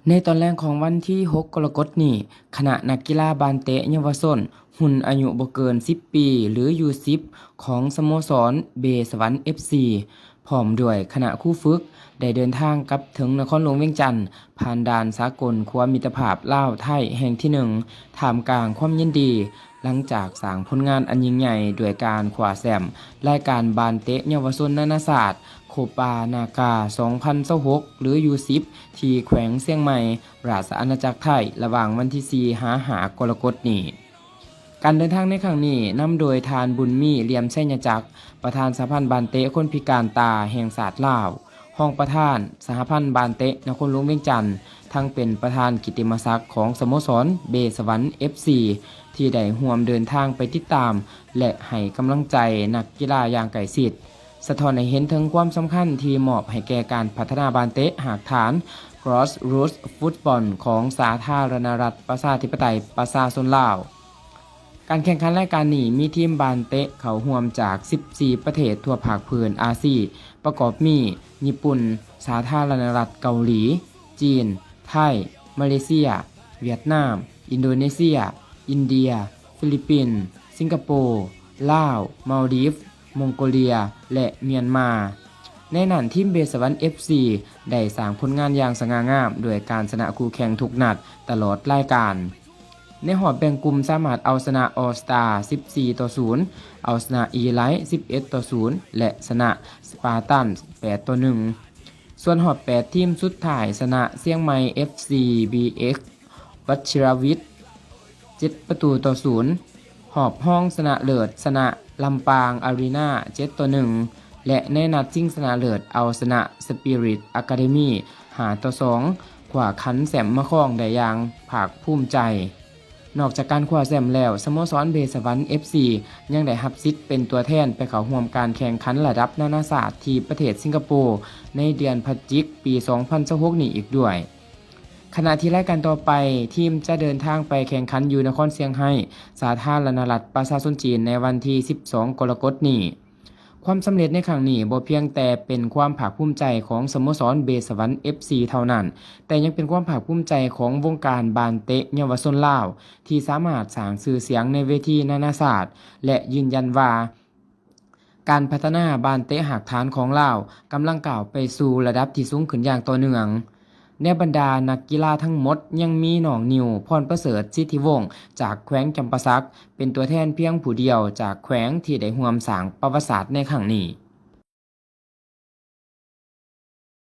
ໃນຕອນແລງຂອງວັນທີຫົກ ກໍລະກົດນີ້, ຄະນະນັກກິລາບານເຕະເຍົາວະຊົນ ຮຸ່ນອາຍຸບໍ່ເກີນສິບປີ ຫຼື ຢູສິບ ຂອງສະໂມສອນເບສະຫວັນ ເອັຟຊີ ພ້ອມດ້ວຍຄະນະຄູຝຶກ ໄດ້ເດີນທາງກັບເຖິງນະຄອນຫຼວງວຽງຈັນ ຜ່ານດ່ານສາກົນຂົວມິດຕະພາບລາວ-ໄທແຫ່ງທີໜຶ່ງ ທ່າມກາງຄວາມຍິນດີ ຫຼັງຈາກສ້າງຜົນງານອັນຍິ່ງໃຫຍ່ດ້ວຍການຄວ້າແຊ້ມລາຍການບານເຕະເຍົາວະຊົນນານາຊາດ ໂຄປານາກາ ສອງພັນຊາວຫົກ ຫຼື ຢູສິບ ທີ່ແຂວງຊຽງໃໝ່ ລາຊະອານາຈັກໄທ ລະຫວ່າງວັນທີສີ່ ຫາ ຫ້າ ກໍລະກົດນີ້. ການເດີນທາງໃນຄັ້ງນີ້ ນຳໂດຍທ່ານ ບຸນມີ ຫຼ່ຽມໄຊຍະຈັກ ປະທານສະຫະພັນບານເຕະຄົນພິການຕາແຫ່ງຊາດລາວ, ຮອງປະທານສະຫະພັນບານເຕະນະຄອນຫຼວງວຽງຈັນ, ທັງເປັນປະທານກິດຕິມະສັກຂອງສະໂມສອນເບສະຫວັນ ເອັຟຊີ ທີ່ໄດ້ຮ່ວມເດີນທາງໄປຕິດຕາມ ແລະ ໃຫ້ກຳລັງໃຈນັກກິລາຢ່າງໃກ້ຊິດ, ສະທ້ອນໃຫ້ເຫັນເຖິງຄວາມສຳຄັນທີ່ມອບໃຫ້ແກ່ການພັດທະນາບານເຕະຮາກຖານ Grassroots Football ຂອງສາທາລະນະລັດປະຊາທິປະໄຕປະຊາຊົນລາວ. ການແຂ່ງຂັນລາຍການນີ້ມີທີມບານເຕະເຂົ້າຮ່ວມຈາກສິບສີ່ປະເທດທົ່ວພາກພື້ນອາຊີ, ປະກອບມີ ຍີ່ປຸ່ນ, ສາທາລະນະລັດເກົາຫຼີ, ຈີນ, ໄທ, ມາເລເຊຍ, ຫວຽດນາມ, ອິນໂດເນເຊຍ, ອິນເດຍ, ຟີລິບປິນ, ສິງກະໂປ, ລາວ, ມາລດີຟ, ມົງໂກເລຍ ແລະ ມຽນມາ. ໃນນັ້ນ, ທີມເບສະຫວັນ ເອັຟຊີ ໄດ້ສ້າງຜົນງານຢ່າງສະຫງ່າງາມດ້ວຍການຊະນະຄູ່ແຂ່ງທຸກນັດຕະຫຼອດລາຍການ. ໃນຮອບແບ່ງກຸ່ມສາມາດເອົາຊະນະ All Star ສິບສີ່ຕໍ່ສູນ, ເອົາຊະນະ Elite ສິບເອັດຕໍ່ສູນ ແລະ ຊະນະ Spartans ແປດຕໍ່ໜຶ່ງ. ສ່ວນຮອບແປດທີມສຸດທ້າຍຊະນະຊຽງໃໝ່ ເອັຟຊີ ບີເອັກ ວັຊິລະວິດ ເຈັດປະຕູຕໍ່ສູນ, ຮອບຮອງຊະນະເລີດຊະນະລຳປາງອາຣີນາ ເຈັດຕໍ່ໜຶ່ງ ແລະ ໃນນັດຊິງຊະນະເລີດເອົາຊະນະ Spirit Academy ຫ້າຕໍ່ສອງ ຄວ້າຂັນແຊ້ມມາຄອງໄດ້ຢ່າງພາກພູມໃຈ. ນອກຈາກການຄວ້າແຊ້ມແລ້ວ, ສະໂມສອນເບສະຫວັນ ເອັຟຊີ ຍັງໄດ້ຮັບສິດເປັນຕົວແທນໄປເຂົ້າຮ່ວມການແຂ່ງຂັນລະດັບນານາຊາດທີ່ປະເທດສິງກະໂປ ໃນເດືອນພະຈິກ ປີສອງພັນຊາວຫົກນີ້ອີກດ້ວຍ. ຂະນະທີ່ລາຍການຕໍ່ໄປ, ທີມຈະເດີນທາງໄປແຂ່ງຂັນຢູ່ນະຄອນຊຽງໄຮ້, ສາທາລະນະລັດປະຊາຊົນຈີນ ໃນວັນທີສິບສອງ ກໍລະກົດນີ້. ຄວາມສຳເລັດໃນຄັ້ງນີ້ບໍ່ພຽງແຕ່ເປັນຄວາມພາກພູມໃຈຂອງສະໂມສອນເບສະຫວັນ ເອັຟຊີ ເທົ່ານັ້ນ, ແຕ່ຍັງເປັນຄວາມພາກພູມໃຈຂອງວົງການບານເຕະເຍົາວະຊົນລາວ ທີ່ສາມາດສ້າງຊື່ສຽງໃນເວທີນານາຊາດ ແລະ ຢືນຢັນວ່າ ການພັດທະນາບານເຕະຮາກຖານຂອງລາວກຳລັງກ້າວໄປສູ່ລະດັບທີ່ສູງຂຶ້ນຢ່າງຕໍ່ເນື່ອງ. ໃນບັນດານັກກິລາທັງໝົດ ຍັງມີນ້ອງນິວ ພອນປະເສີດ ສິດທິວົງ ຈາກແຂວງຈຳປາສັກ ເປັນຕົວແທນພຽງຜູ້ດຽວຈາກແຂວງທີ່ໄດ້ຮ່ວມສ້າງປະຫວັດສາດໃນຄັ້ງນີ້.